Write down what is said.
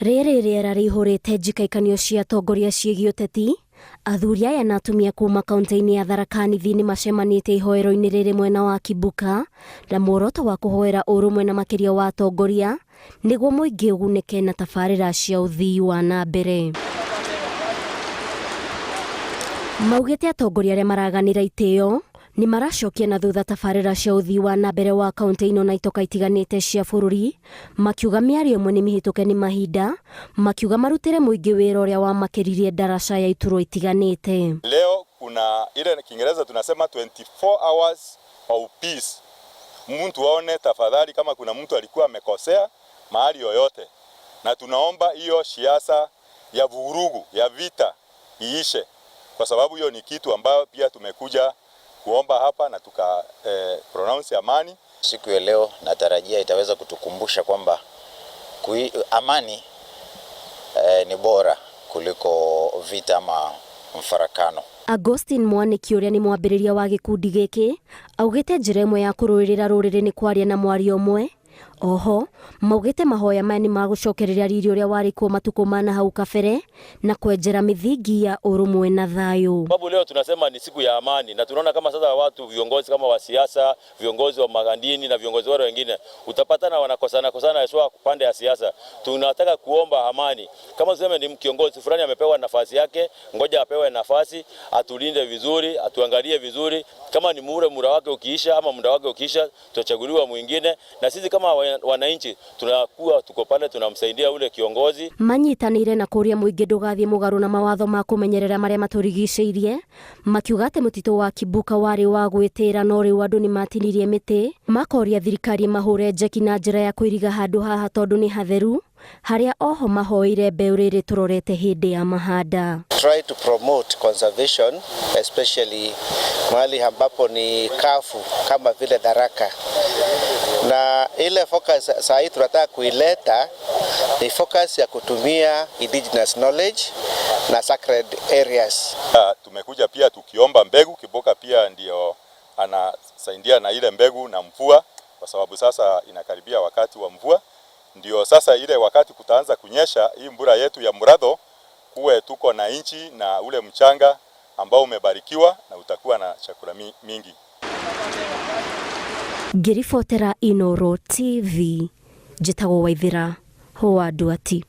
Rĩrĩ rĩera rĩihũrĩte njikaikanio cia atongoria ciĩgiĩ ũteti, athuri aya na atumia kuma kaunti-inĩ ya Tharaka Nithi nĩ macemanĩtie ihoero-inĩ rĩrĩ mwena wa Kibuka na muoroto wa kũhoera ũrũmwe na makĩria wa atongoria nĩguo mũingĩ ũgunĩke na tabarĩra cia ũthii wa na mbere. Maugĩte atongoria arĩa maraganĩra itĩo nĩ maracokia na thutha tabarĩra cia ũthii wa na mbere wa kaunti ino na itoka itiganĩte cia bũrũri, makiuga mĩario ĩmwe nĩ mĩhĩtũke nĩ mahinda, makiuga marutĩre mũingĩ wĩra ũrĩa wamakĩririe ndaraca ya iturwa itiganĩte. Leo kuna ile Kiingereza tunasema 24 hours of peace. Mtu aone tafadhali kama kuna mtu alikuwa amekosea mahali yoyote, na tunaomba hiyo siasa ya vurugu ya vita iishe, kwa sababu hiyo ni kitu ambayo pia tumekuja kuomba hapa na tuka pronounce amani. Siku ya leo natarajia itaweza kutukumbusha kwamba amani ni bora kuliko vita ama mfarakano. Augustine Mwaniki ũrĩa nĩ mwambĩrĩria wa gĩkundi gĩkĩ augĩte njĩra ĩmwe ya kũrũĩrĩra rũrĩrĩ nĩ kwaria na mwario ũmwe. Oho maugĩte mahoya maya nĩ magũcokereria riri ũrĩa warĩ kuo matukũ mana hau kabere na kwenjera mĩthingi ya ũrũmwe na thayũ. Sababu leo tunasema ni siku ya amani na tunaona kama sasa watu viongozi kama wa siasa, viongozi wa magandini na viongozi wale wengine utapatana wanakosana kosana haswa pande ya siasa. Tunataka kuomba amani. Kama tuseme ni kiongozi fulani amepewa nafasi yake, ngoja apewe nafasi, atulinde vizuri, atuangalie vizuri. Kama ni mura wake ukiisha ama muda wake ukiisha, tutachaguliwa mwingine, na sisi kama wananchi tunakuwa tuko pale tunamsaidia ule kiongozi. Manyitanĩire na kũria mũingĩ ndũgathiĩ mũgarũ na mawatho ma kũmenyerera marĩa matũrigicĩirie, makiuga atĩ mũtitũ wa Kibuka warĩ wa gwĩtĩĩra no rĩu andũ nĩ matinirie mĩtĩ, makoria thirikari mahũre njeki na njĩra ya kũiriga handũ haha tondũ nĩ hatheru, harĩa oho mahoire mbeũ rĩrĩ tũrorete hĩndĩ ya mahanda. Try to promote conservation, especially mahali ambapo ni kafu kama vile Tharaka, na ile focus saa hii tunataka kuileta ni focus ya kutumia indigenous knowledge na sacred areas. Tumekuja pia tukiomba mbegu. Kibuka pia ndio anasaidia na ile mbegu na mvua, kwa sababu sasa inakaribia wakati wa mvua. Ndio sasa ile wakati kutaanza kunyesha hii mbura yetu ya muratho, kuwe tuko na inchi na ule mchanga ambao umebarikiwa na utakuwa na chakula mingi. Ngĩribotera Inooro TV, njĩtagwo Waithĩra wa Nduati.